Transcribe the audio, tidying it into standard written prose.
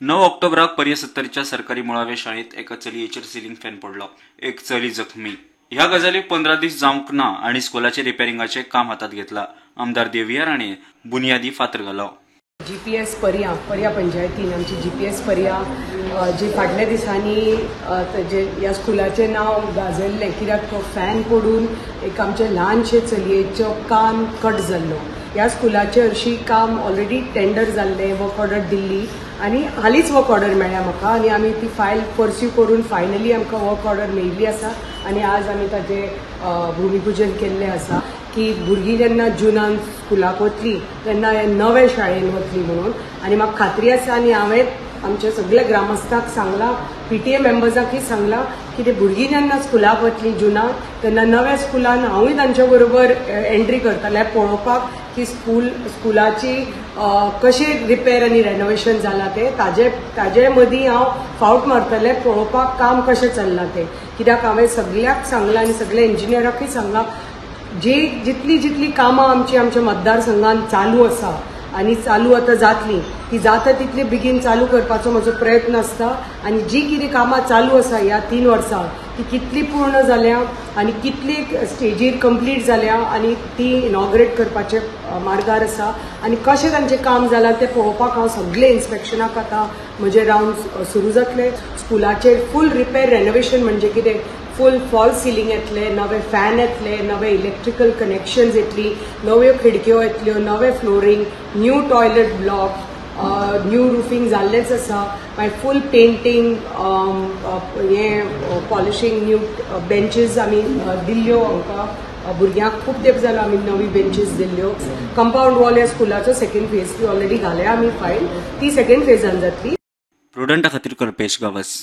9 ऑक्टोबराक पर्ये सत्तरीच्या सरकारी मुळावे शाळेंत एका चलयेचेर सिलिंग फॅन पडलो. एक चली जखमी. ह्या गजालीक 15 दीस जावंक ना आनी स्कुलाचे रिपेरिंगाचें काम हातांत घेतला. आमदार देविया राणे बुनियादी फातर घालो. जीपीएस पर्या, पर्या पंचायतीन आमची जीपीएस पर्या जी फाटल्या दिसांनी जे ह्या स्कुलाचें नांव गाजयल्लें, कित्याक तो फॅन पडून एक आमचे ल्हानशे चलयेचो कान कट जाल्लो. ह्या स्कुलाचें हरशीं काम ऑलरेडी टेंडर जाल्लें, वर्क ऑर्डर दिल्ली आनी हालींच वर्क ऑर्डर मेळ्ळ्या म्हाका आनी आमी ती फायल पर्स्यू करून फायनली आमकां वर्क ऑर्डर मेळिल्ली आसा आनी आज आमी ताजें भुमीपुजन केल्लें आसा की भुरगीं जेन्ना जुनान स्कुलाक वतली तेन्ना हे नवे शाळेन वतली म्हणून. आनी म्हाका खात्री आसा आनी हांवें आमच्या सगळ्या ग्रामस्थांक सांगलां, पीटीए मेंबर्सांकय सांगलां की ते भुरगीं जेन्ना स्कुलाक वतली जुनाक तेन्ना नव्या स्कुलान हांवूय तांच्या बरोबर एंट्री करतलें पळोवपाक की स्कुलाची कशें रिपेर आनी रेनोवेशन जालां तें, ताजे मदीं हांव फावट मारतलें पळोवपाक काम कशें चल्लां तें. कित्याक हांवें सगळ्याक सांगलां आनी सगळ्या इंजिनियराकूय सांगलां, जी जितली जितली कामां आमची आमच्या मतदारसंघान चालू आसा आनी चालू आतां जातली ती जाता तितली बेगीन चालू करपाचो म्हजो प्रयत्न आसता. आनी जी कितें कामां चालू आसा ह्या 3 वर्सां ती कितली पूर्ण जाल्या आनी कितली स्टेजीर कंप्लीट जाल्या आनी ती इनॉग्रेट करपाचे मार्गार आसा आनी कशें तांचें काम जालां तें पळोवपाक हांव सगळें इन्स्पेक्शनाक आतां म्हजे रावंड सुरू जातले. स्कुलाचेर फूल रिपेर रेनोवेशन म्हणजे कितें, फूल फॉल सिलिंग येतले, नवे फॅन येतले, नवे इलेक्ट्रिकल कनेक्शन्स येतली, नव्यो खिडक्यो येतल्यो, नवे flooring, new toilet block, new roofing जाल्लेंच आसा, मागीर फूल पेंटींग, हें पॉलिशींग, न्यू बेंचीस आमी दिल्ल्यो आमकां भुरग्यांक खूब तेंप जालो आमी नवी बेंचीस दिल्ल्यो. कंपाउंड वॉल ह्या स्कुलाचो सेकंड फेज ती ऑलरेडी घाल्या आमी फायल, ती सेकंड फेजान जातली. प्रुडंटा खातीर कल्पेश गावस.